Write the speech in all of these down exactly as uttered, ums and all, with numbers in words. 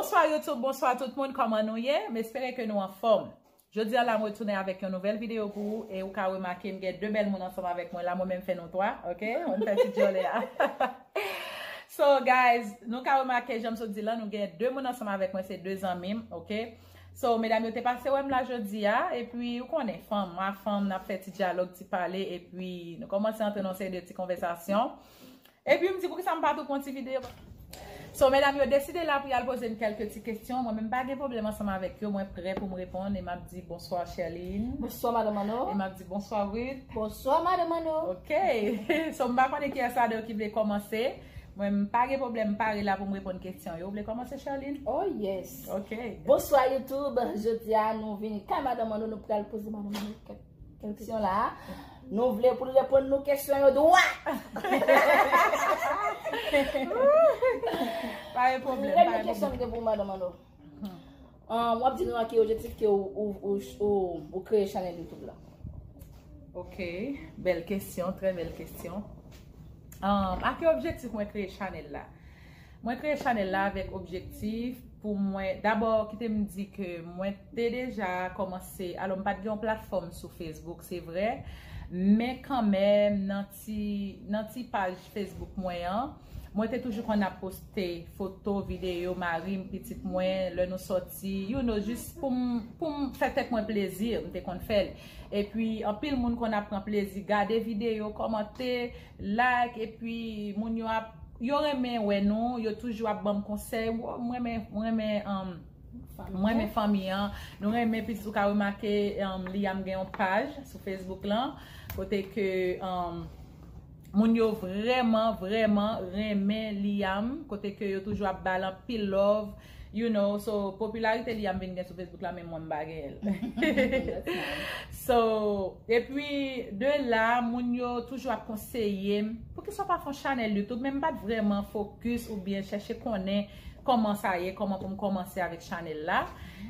Bonswa YouTube, bonswa tout moun, kòman nou ye? M espere ke nou anfòm. Jodi a la, m retounen avèk yon nouvèl videyo pou ou, e ou ka remake m gen de bèl moun ansanm avèk mwen la, mwen menm fè nou twa, ok? Mwen fè ti djòlè a. So, guys, nou ka remake, jan m sot di la, nou gen de moun ansanm avèk mwen, se de zanmi m, ok? So, medam yo te pase wè m la jodi a, epi ou konnen, fanm, mwa fanm, n ap fè ti dyalòg, ti pale, epi nou kòmanse antre nan seri de ti konvèsasyon. Epi m di, poukisa m pa tou pran ti videyo? So, medam yo deside la pou y al poze m kèlke ti kesyon. Mwen menm pa gen pwoblèm ansanm avèk yo. Mwen prè pou m reponn. E m ap di, bonswa, Sherline. Bonswa, madanm Ano. E m ap di, bonswa, Ruth. Bonswa, madanm Ano. Ok. So, m pa konnen kiyès ladan yo ki vle kòmanse. Mwen, m pa gen pwoblèm, m pare la pou m reponn kesyon yo. Ou vle kòmanse, Sherline? Oh, yes. Ok. Bonswa, YouTube. Jodi a, nou vini kay madanm Ano, nou pral poze madanm Ano kèk kesyon la. Nou vle pou l reponn nou kesyon yo dwat. Pa gen pwoblèm, pa gen pwoblèm. Premye kesyon m gen pou madanm Ano. Ahn, w ap di nou a ki objektif ke ou, ou, ou, ou, ou kreye chanèl YouTube la. Ok, bèl kesyon, trè bèl kesyon. Ahn, a ki objektif mwen kreye chanèl la? Mwen kreye chanèl la avèk objektif pou mwen, dabò, kite m di ke mwen te deja kòmanse, alò, m pa t gen yon platfòm sou Facebook, se vre, men kanmenm, nan ti, nan ti paj Facebook mwen an, mwen te toujou konn ap poste foto, videyo, mari m, pitit mwen, lè nou sòti, you know, jis pou m, pou m fè tèt mwen plezi, m te konn fè l. Epi, anpil moun konn ap pran plezi, gade videyo, kòmante, like, epi moun yo ap, yo renmen wè nou, yo toujou ap ban m konsèy. Wo, m renmen, m renmen, um, m renmen fanmi an. Nou renmen, pitit ou ka remake, um, Liam gen yon paj sou Facebook lan, kote ke, um, moun yo vrèman, vrèman renmen Liam, kote ke yo toujou ap ba l anpil love, you know, so, popilarite Liam vin gen sou Facebook la, men mwen m pa genyen l. So, epi, de la, moun yo toujou ap konseye m, poukisa w pa fè yon chanèl YouTube? Men m pa t vrèman focus oubyen chèche konnen kòman sa ye, kòman pou m kòmanse avèk chanèl la.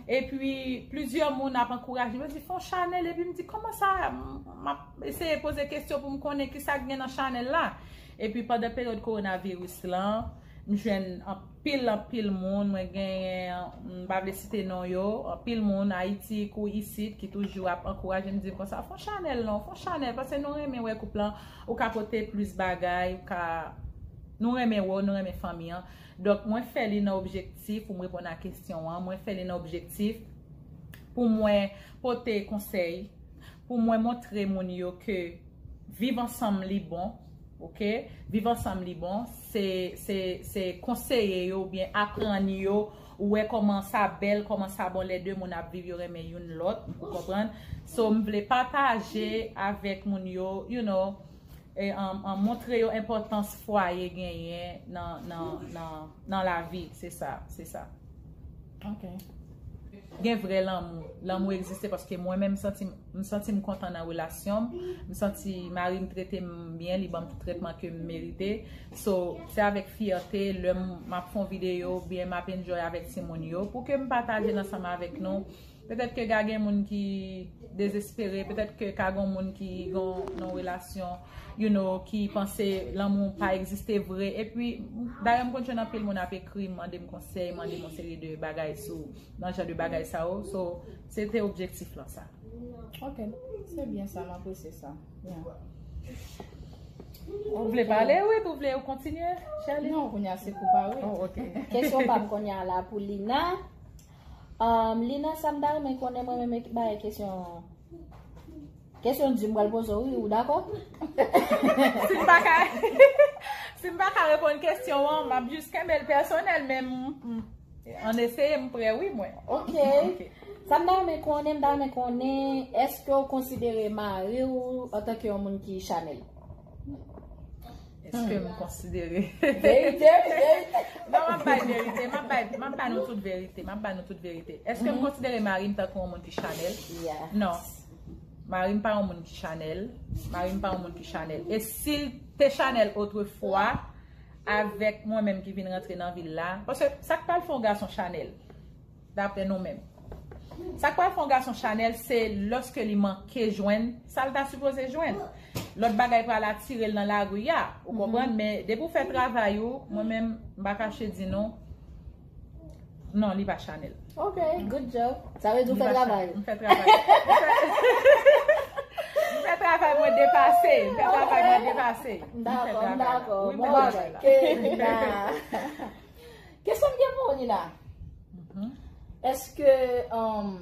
Epi, plizyè moun ap ankouraje m, yo di, fè yon chanèl, epi m di, kòman sa? M, m ap eseye poze kesyon pou m konnen kisa k gen nan chanèl la. Epi, pandan peryòd kowonaviris lan, m jwenn anpil, anpil moun. Mwen genyen, m pa vle site non yo, anpil moun, Ayiti kou isit, ki toujou ap ankouraje m, di m konsa, fè yon chanèl non, fè yon chanèl, paske nou renmen wè koup lan, ou ka pote plis bagay, ou ka, nou renmen wè w, nou renmen fanmi an. Donk, mwen fè li nan objektif, pou m reponn a kesyon an, mwen fè li nan objektif pou mwen pote konsèy, pou mwen montre moun yo ke viv ansanm li bon, ok? Viv ansanm li bon, se, se, se konseye yo oubyen aprann yo, ou wè kòman sa bèl, kòman sa bon lè de moun ap viv, yo renmen youn lòt, ou konprann? So, m vle pataje avèk moun yo, you know, e, um, um, montre yo enpòtans fwaye genyen nan, nan, nan, nan lavi, se sa, se sa. Ok. Gen vrè lanmou. Lanmou egziste paske mwen menm m santi, m santi m kontan nan relasyon m. M santi mari m trete m byen, li ban m tout trètman ke m merite. So, se avèk fyète, lè m, m ap fè yon videyo, oubyen m ap enjoy avèk timoun yo, pou ke m pataje l ansanm avèk nou. Petèt ke ka gen moun ki dezespere, petèt ke ka gen moun ki gen yon relasyon, you know, ki panse lanmou pa egziste vre. Epi, dayè, m konn jwenn anpil moun ap ekri m, mande m konsèy, mande m yon seri de bagay sou, nan jan de bagay sa yo. So, se te objektif lan sa. Ok, se byen sa, m apresye sa. Yeah. Ou vle pale, wi, ou vle ou kontinye, Sherline? Non, kounye a se kou pa wi. Oh, ok. Kesyon pa m kounye a la pou Lina. Um, Lina, sa m ta renmen konnen, mwen menm, bay kesyon. Kesyon di m pral poze w, wi, ou dakò? Si m pa ka, si m pa ka reponn kesyon an, m ap jis kenbe l pèsonèl, men m, m, an eseye, m prè, wi, mwen. Ok. Ok. Sa m ta renmen konnen, m ta renmen konnen, èske w konsidere mari w antanke yon moun ki chanèl? Èske m konsidere? Verite, verite. Non, m ap bay verite. M ap bay, m ap bay nou tout verite. M ap bay nou tout verite. Èske m konsidere mari m tankou yon moun ki chanèl? Yeah. Non. Mari m pa yon moun ki chanèl. Mari m pa yon moun ki chanèl. E si l te chanèl otrefwa, avèk mwen menm ki vin rantre nan vil la, paske sa k pral fè yon gason chanèl? Daprè nou menm. Sa k pral fè yon gason chanèl, se lòske li manke jwenn sa l ta sipoze jwenn. Lòt bagay pral atire l nan lari a, ou konprann? Men depi w fè travay ou, mwen menm, m pa kache di nou, Non, li pa Chanel. Ok, good job. Sa vle di ou fè travay. M fè travay. M fè travay mwen depase. M fè travay mwen depase. M dakò, m dakò. Bon bagay. Kesyon m gen pou ou, Nina. Èske um,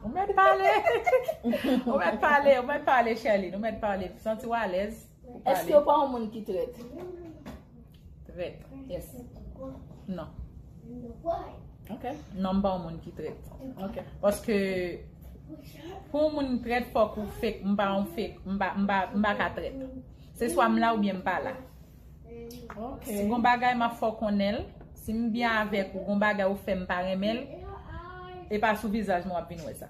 Ou mèt pale. Ou mèt pale, ou mèt pale, Sherline. Ou mèt pale. Santi w alèz. Èske ou pa yon moun ki trèt? Trèt. Yes. Non. Ok. Non, m pa yon moun ki trèt. Ok. Paske pou yon moun trèt, fòk ou fake, m pa yon fake, m pa, m pa, m pa ka trèt. Se swa m la oubyen m pa la. Ok. Si gon bagay m ap fè w konnen l, si m byen avèk ou, gon bagay ou fè m pa renmen l, e pa sou vizaj mwen w ap vin wè sa.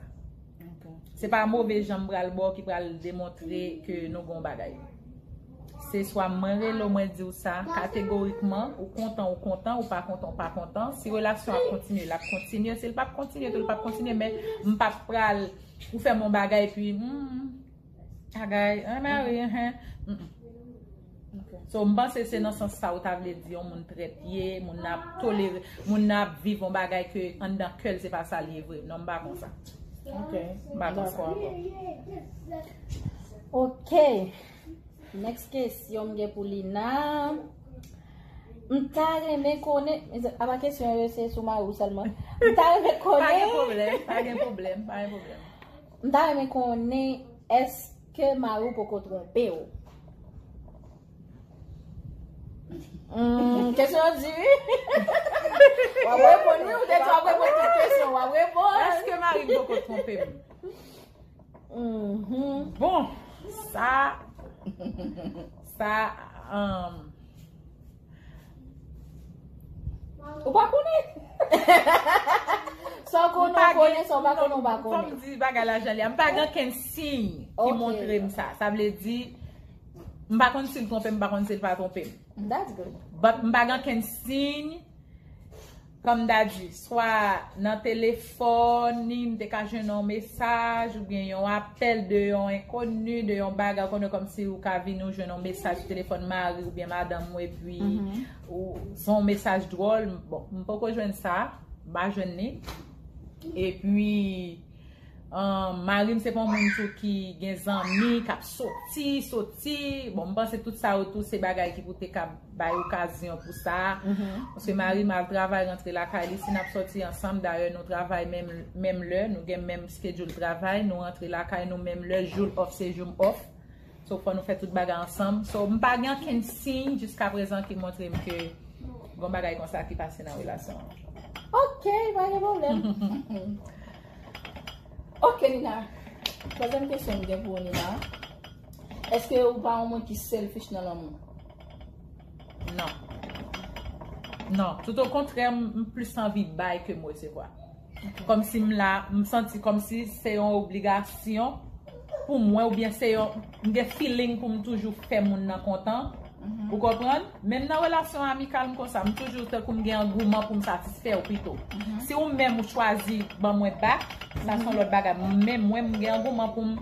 Ok. Se pa move jan m pral ba w ki pral demontre ke nou gon bagay. Se swa mwen rele w, mwen di w sa kategorikman, ou kontan, ou kontan, ou pa kontan, ou pa kontan. Si relasyon ap kontinye, l ap kontinye. Si l p ap kontinye tou, l p ap kontinye, men m p ap pral ou fè m yon bagay epi hmm, bagay, ah, mari, hein. Mm, mm. Ok. So, m panse se nan sans sa ou ta vle di yon moun trèt ye, moun nan ap tolere, moun nan ap viv yon bagay ke anndan kè l se pa sa l ye vre. Non, m pa konsa. Ok. M pa konsa. Dakò, dakò. Ok. Next kesyon m gen pou Lina. M ta renmen konnen, apa kesyon yo se sou mari w sèlman. M ta renmen Pa gen konnen, pwoblèm, pa gen pwoblèm, pa gen pwoblèm. m ta renmen konnen èske mari w poko twonpe w? Hmm, kesyon an di wi. W ap reponn wi, ou te di w ap reponn tout kesyon, w ap reponn. Èske mari m poko twonpe m? Mhm. Bon, sa, sa, um, Ou pa konnen? Sa w konnen, ou konnen, sa w pa konnen, ou pa Fò m konnen. Di bagay la jan li a. M pa gen okenn siy ki Ok. Montre m sa. Sa vle di, m pa konn si l twonpe m, m pa konn si l pa twonpe m. That's good. But m pa gen okenn siy, kòm m ta di, swa nan telefòn, ni m te ka jwenn yon mesaj, oubyen yon apèl de yon enkoni, de yon bagay, ou konnen kòmsi ou ka vin ou jwenn yon mesaj sou telefòn mari oubyen madanm ou, epi ou, se yon mesaj dwòl. Bon, m poko jwenn sa, m pa jwenn li. Epi, um, mari m se pa yon moun tou ki gen zanmi, k ap soti, soti. Bon, m panse tout sa yo tou se bagay ki pou te ka bay okazyon pou sa. Paske mari m al travay, rantre lakay li, si n ap soti ansanm, dayè nou travay menm, menm lè, nou gen menm schedule travay, nou rantre lakay nou menm lè, jou l off se jou m off. So, fò nou fè tout bagay ansanm. So, m pa gen okenn siy jiskaprezan ki montre m ke gon bagay konsa ki pase nan relasyon an. Ok, pa gen pwoblèm. Ok, Nina. Twazyèm kesyon m gen pou ou, Nina. Èske ou pa yon moun ki selfish nan lanmou? Non. Non. Tout o kontrè, m, m plis anvi bay ke m resevwa. Kòmsi m la, m santi kòmsi se yon obligasyon pou mwen, oubyen se yon, m gen feeling pou m toujou fè moun nan kontan. Ou konprann? Menm nan relasyon amikal m konsa, m toujou tankou m gen angouman pou m satisfè w pito. Si ou menm ou chwazi ban mwen back, sa se yon lòt bagay. Men mwen, m gen angouman pou m,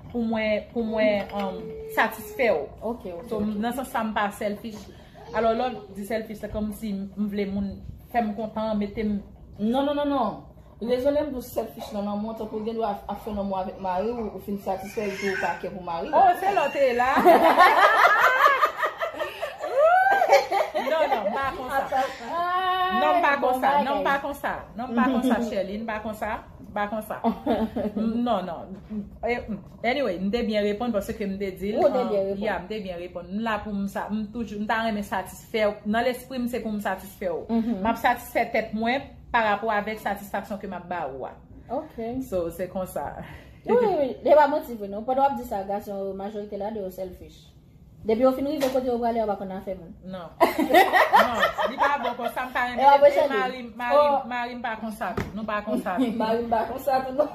pou mwen, pou mwen, um, satisfè w. Ok, ok. So, nan sans sa, m pa selfish. Alò, lè w di selfish, se kòmsi m vle moun fè m kontan, mete m Non, non, non, non. Rezon lè m di w selfish nan lanmou, tankou w gen dwa ap fè lanmou avèk mari w, ou fin satisfè, epi w pa kè pou mari w. Oh, se lè w te la. Non, non, m pa konsa. Non, m pa konsa. Non, m pa konsa. Non, m pa konsa, Sherline, m pa konsa. M pa konsa. Non, non. Eh, Anyway, m te byen reponn paske m te di l. Ou te byen reponn. Ya, m te byen reponn. M la pou m sa, m toujou, m ta renmen satisfè w. Nan lespri m, se pou m satisfè w. M ap satisfè tèt mwen pa rapò avèk satisfaksyon ke m ap ba ou a. Ok. So, se konsa. Wi, wi, wi. E pa manti vre, non. Pandan w ap di sa, gason yo, majorite ladan yo selfish. Depi yo fin rive kote yo prale, yo pa konn afè moun. Non. Non, li pa bon konsa, m pa renmen. Mari, mari, mari m pa konsa tou. Nou pa konsa tou. Mari m pa konsa tou, non.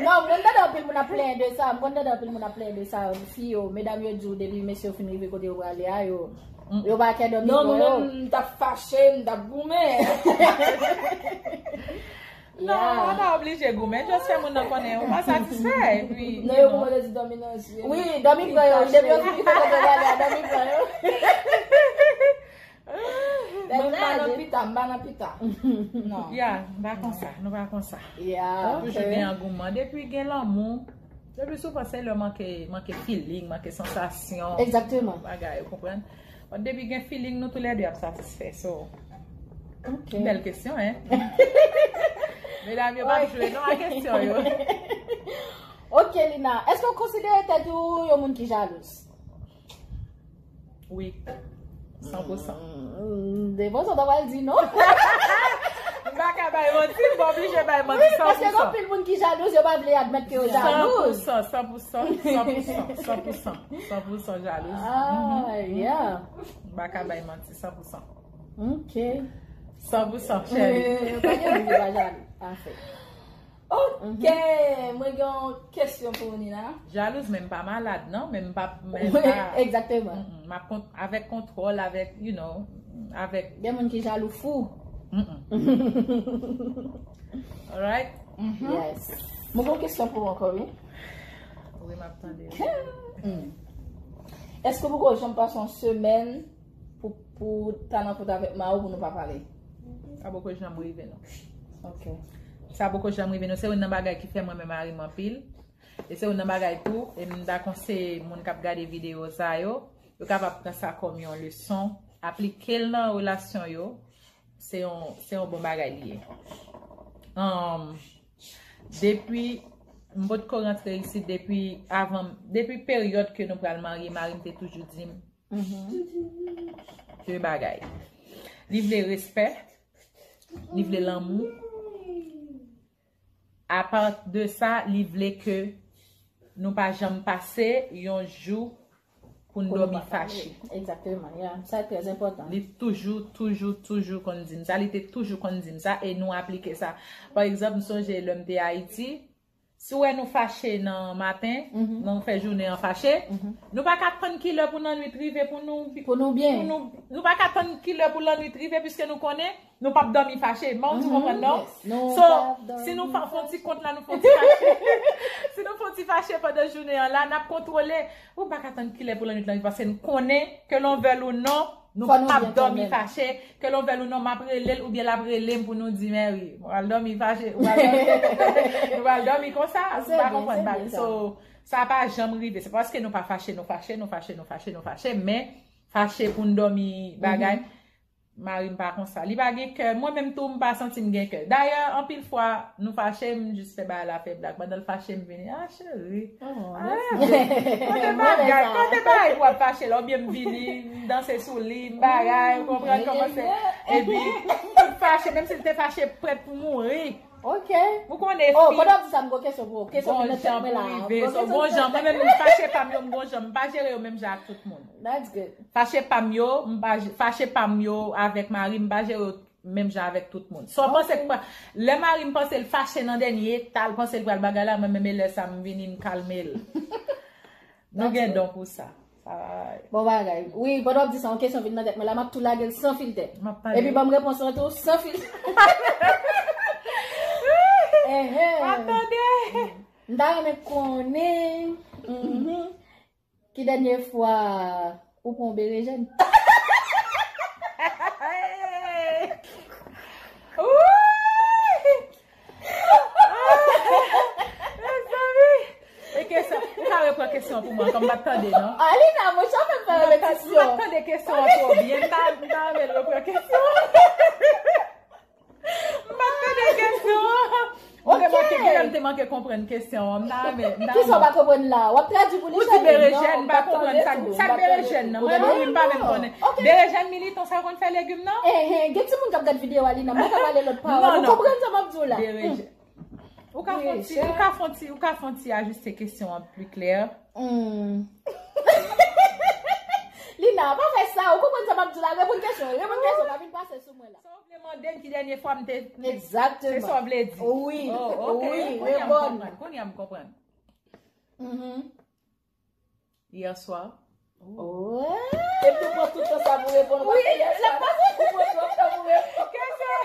Non, m konn tande anpil moun ap plenyen de sa. M konn tande anpil moun ap plenyen de sa. Fi yo, medam yo di w depi mesye yo fin rive kote yo prale a, yo, yo pa kè dòmi. Non, mwen menm, m t ap fache, m t ap goumen. Non, ou pa oblije goumen, just fè moun nan konnen ou pa satisfè, epi. Non, yo kòmanse di dòmi nan zye. Wi, dòmi pran yo, depi yo fin rive kote yo prale a, dòmi pran yo. M pa nan pita, m pa nan pita. Non. Ya, m pa konsa, nou pa konsa. Yeah, Toujou gen angouman. Depi gen lanmou, le pli souvan se lè manke, manke feeling, manke sansasyon. Exactement. Bagay, ou konprann? Bon, depi gen feeling, nou toulède ap satisfè. So, Ok. Bèl kesyon, hein? Medam yo pa jwe non a kesyon yo. Ok, Lina, èske w konsidere tèt ou yon moun ki jalouz? Wi. San pou san. Mm, Devan sa, w ta pral di non. M pa ka bay manti, m pa oblije bay manti. San Paske pou gen san. Anpil moun ki jalouz, yo pa vle admèt ke yo San pou jalouz. San, san pou san, san pou san, san pou san, san pou san jalouz. Ah, yeah. M pa ka bay manti, san pou san. Ok. San pou san, cheri. Euh, Pa gen moun ki pa jalouz. Anfen. Ok, mwen gen yon kesyon pou ou, Nina. Jalouz, men m pa malad, non, men m pa, men m pa, Exactement. Mm, m ap kont, avèk kontwòl, avèk, you know, avèk, Gen moun ki jalou fou. Mm-mm. Alright? Yes. Mwen gen yon kesyon pou ou ankò, wi. Wi, m ap tande. Hmm. Èske ou poko janm pase yon semèn pou, pou ta nan kont avèk mari w pou nou pa pale? Sa poko janm rive, non. Ok. Sa poko janm rive, non. Se youn nan bagay ki fè mwen renmen mari m anpil. E se youn nan bagay tou, e m ta konseye moun k ap gade videyo sa yo, yo kapab pran sa kòm yon leson, aplike l nan relasyon yo. Se yon, se yon bon bagay li ye. Um, depi, m potko rantre isit depi avan, depi peryòd ke nou pral marye, mari m te toujou di m de bagay. Li vle respè, li vle lanmou. Apa de sa, li vle ke nou pa janm pase yon jou pou n dòmi fache. Exactement, yeah. Sa trè enpòtan. Li toujou, toujou, toujou konn di m sa. Li te toujou konn di m sa e nou aplike sa. Pa egzanp, m sonje lè m te Ayiti, si w wè nou fache nan maten, nan fè jounen an fache, nou pa ka tann kilè pou lannwit rive pou nou Pou nou byen. Pou nou, nou pa ka tann kilè pou lannwit rive piske nou konnen nou p ap dòmi fache. Mwen, ou konprann, non? Nou So, p ap dòmi si nou fa- fè yon ti kont la, nou fè yon ti fache. Si nou fè yon ti fache pandan jounen an la, n ap kontwole. Ou pa ka tann kilè pou lannwit lan, paske n konnen ke l on vèl ou non, nou Fò nou p ap byen dòmi kanmenm. Fache, ke l on vèl ou non, m ap rele l, oubyen l ap rele m pou nou di, Mary, ou pral dòmi fache, ou pral dòmi, ou pral dòmi konsa, ou Se pa byen, konprann se bagay. byen sa. So, sa pa janm rive. Se paske nou pa fache, nou fache, nou fache, nou fache, nou fache, men fache pou n dòmi bagay. Mari m pa konsa. Li pa gen kè. Mwen menm tou, m pa santi m gen kè. Dayè, anpil fwa, nou fache, m jis fè bagay la fè blag. Pandan l fache, m vini, ah, cheri. Ah, kote bagay, kote bagay pou ap fache la. Oubyen m vini, m danse sou li, m bagay, ou konprann kòman se. Epi, tout fache, menm si l te fache prèt pou mouri. Ok. Ou konnen Oh, fi. Pandan w ap di sa, m gon kesyon pou ou. Kesyon ki nan tèt mwen la. Bon jan pou rive. So, bon jan, mwen menm, m fache pa m yo, m bon jan. M pa jere yo menm jan ak tout moun. That's good. Fache pa m yo, m pa j- fache pa m yo avèk mari m, m pa jere yo menm jan avèk tout moun. So, panse ke lè mari m panse l fache nan dènye eta, l panse l pral bagay la, mwen menm e lè sa m vini m kalme l. Nou gen don pou sa. Sa Bon bagay. Wi, pandan w ap di sa, yon kesyon vin nan tèt mwen la, m ap tou lage l san filtè. M ap tande. Epi ban m repons lan tou san filtè. Ehe. Atande. M ta renmen konnen mhm, ki dènye fwa ou pran yon berejèn. Wouy! Mezanmi! E kesyon, ou ka repran kesyon pou mwen, kòm m pa t tande, non? Alina, mwen sa fè m fè M pa t- m pa repetisyon. t tande kesyon an twò byen. M ta, m ta renmen l repran kesyon an. M pa t tande kesyon an. Mwen te Ok. manke, gen lè m te manke konprann kesyon an. M ta renmen, m ta Kisa w renmen. pa konprann la? W ap tradui pou li, Ou di Charline? berejèn, Non, m pa m pa konprann tande sa. tou, Sa m pa berejèn tande nan. tou. Mwen, mari m pa menm konnen. Ok. Berejèn militan sa konn fè legim nan? Ehe, gen timoun k ap gade videyo a, Lina. Mwen ka pale lòt pawòl. Non, Ou non. konprann sa m ap di w la? Berejèn. Ou ka fè ti, ou ka fè ti, ou ka fè ti ajiste kesyon an pli klè. Hmm. Lina, pa fè sa. Ou konprann sa m ap di w la? Reponn kesyon. Reponn kesyon. Pa vin pase sou mwen la. Sa w vle mande m ki dènye fwa m te. Exactement. Se sa w vle di. Wi. Oh, ok. Wi, Kounye a m reponn. Konprann. Kounye a m konprann. Mhm. Yè swa. Ouais. Epi ou pran tout tan sa pou reponn. Wi, la pa Ou pran twòp tan pou reponn. Kesyon,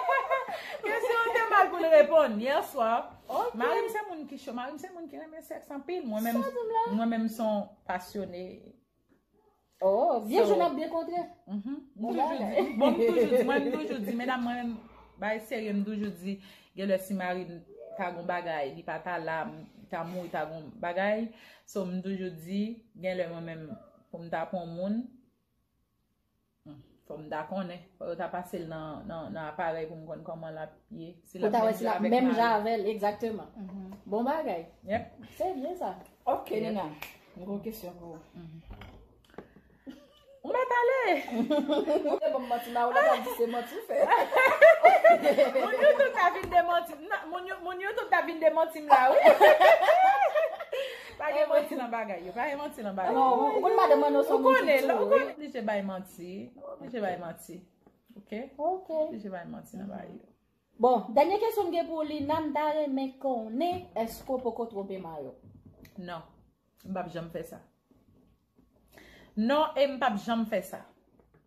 kesyon an te mal pou l reponn. Yè swa, Ok. Mari m se moun ki cho. Mari m se moun ki renmen sèks anpil. Mwen menm, Sa di m la. Mwen menm se yon pasyone. Oh, byen jwe n ap byen kontre. Mhm. M toujou di, bon, m toujou di, mwen, m toujou di, medam, mwen menm, bay serye, m toujou di, gen lè si mari m ta gon bagay, li pa ta la, m ta mouri, ta gon bagay. So, m toujou di, gen lè mwen menm, pou m ta pran moun, hmm, fò m ta konnen, fò yo ta pase l nan, nan, nan aparèy pou m konn kòman l ap ye. Si l ap menm jan avèk mari. Pou ta wè si l ap menm jan avè l, egzakteman. Bon bagay. Yep. Se byen sa. Ok, Nina, m gon kesyon pou ou. Ou mèt ale. Ou te ban m manti, Maoula t ap di se manti w fè. Moun YouTube ta vin demanti m. Moun, moun YouTube ta vin demanti m la, wi. Pa gen manti nan bagay yo. Pa gen manti nan bagay yo. Non, ou konn madanm Manno se yon moun ki tou, wi. Ou konnen, ou konnen. Oblije bay manti. Oblije bay manti. Ok? Ok. Oblije bay manti nan bagay yo. Bon, dènye kesyon m gen pou ou, Lina, m ta renmen konnen, èske w poko twonpe mari w? Non. M p ap janm fè sa. Non, e m p ap janm fè sa.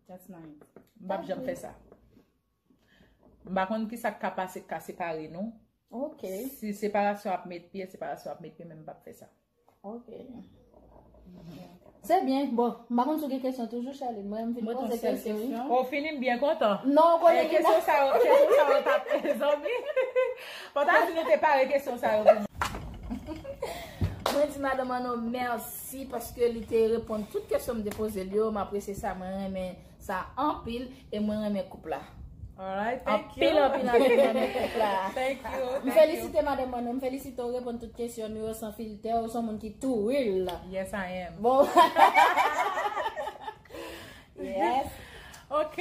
That's nice. M p ap janm fè sa. M pa konn ki sa k ka pase k ka separe nou. Ok. Si separasyon ap met pye, separasyon ap met pye, men m p ap fè sa. Ok. Se byen. Bon, m pa konn si w gen kesyon toujou, Charline. Mwen, m vin poze kesyon, wi. O, fini, m byen kontan. Non, ou konnen. Kesyon sa yo, kesyon sa yo t ap, zanmi. Fò ta di nou te pare kesyon sa yo pou mwen. Mwen di madanm Manno mèsi paske li te reponn tout kesyon m te poze l yo. M apresye sa, mwen renmen sa anpil e mwen renmen koup la. Alright, thank you. Anpil, anpil, anpil, mwen renmen koup la. Thank you. M felisite madanm Manno, m felisite w reponn tout kesyon nou yo san filtè, ou se yon moun ki tou real. Yes, I am. Bon. Yes. Ok,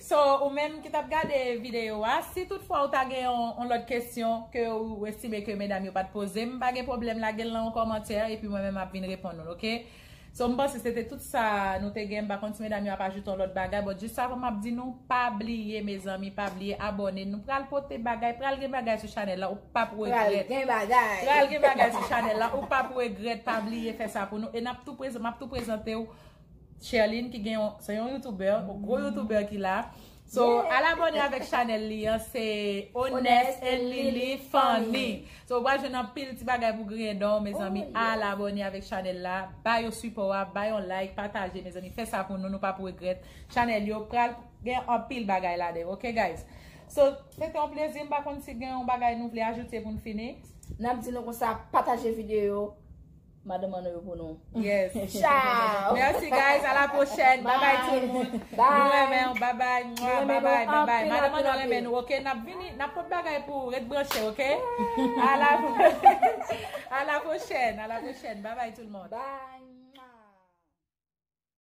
so ou menm ki t ap gade videyo a, si toutfwa ou ta gen yon, yon lòt kesyon ke ou estime ke medam yo pa t poze, m pa gen pwoblèm, lage l nan yon kòmantè epi mwen menm m ap vin reponn ou, ok? So, m panse se te tout sa nou te gen. M pa konn si medam yo ap ajoute yon lòt bagay, but jis avan m ap di nou, pa bliye, mezanmi, pa bliye abòne. Nou pral pote bagay, pral gen bagay sou chanèl la, ou p ap regrèt. Pral gen bagay. Pral gen bagay sou chanèl la, ou p ap regrèt, pa bliye fè sa pou nou. E n ap tou prezan-, m ap tou prezante w Sherline, ki gen yon, se yon youtubè, yon gwo youtubè ki la. So, al abòne avèk chanèl li an, se Honest and Lily Funny. So, ou pral jwenn anpil ti bagay pou griyen dan w, mezanmi. Al abòne avèk chanèl la, ba yo sipò a, ba yon like, pataje, mezanmi. Fè sa pou nou, nou p ap regrèt. Chanèl yo pral gen anpil bagay ladan, ok, guys? So, se te yon plezi, m pa konn si gen yon bagay nou vle ajoute pou n fini. N ap di nou konsa, pataje videyo. Madanm Manno yo pou nou. Yes. Ciao. Merci, guys. À la prochaine. Bye bye, tout le monde. Bye. Nou renmen w. Bye bye. Mwa, bye bye, bye bye. Madanm Manno renmen nou, ok? N ap vini, n ap pot bagay pou ou. Ret branche, ok? À la, à la prochaine. À la prochaine. Bye bye, tout le monde. Bye.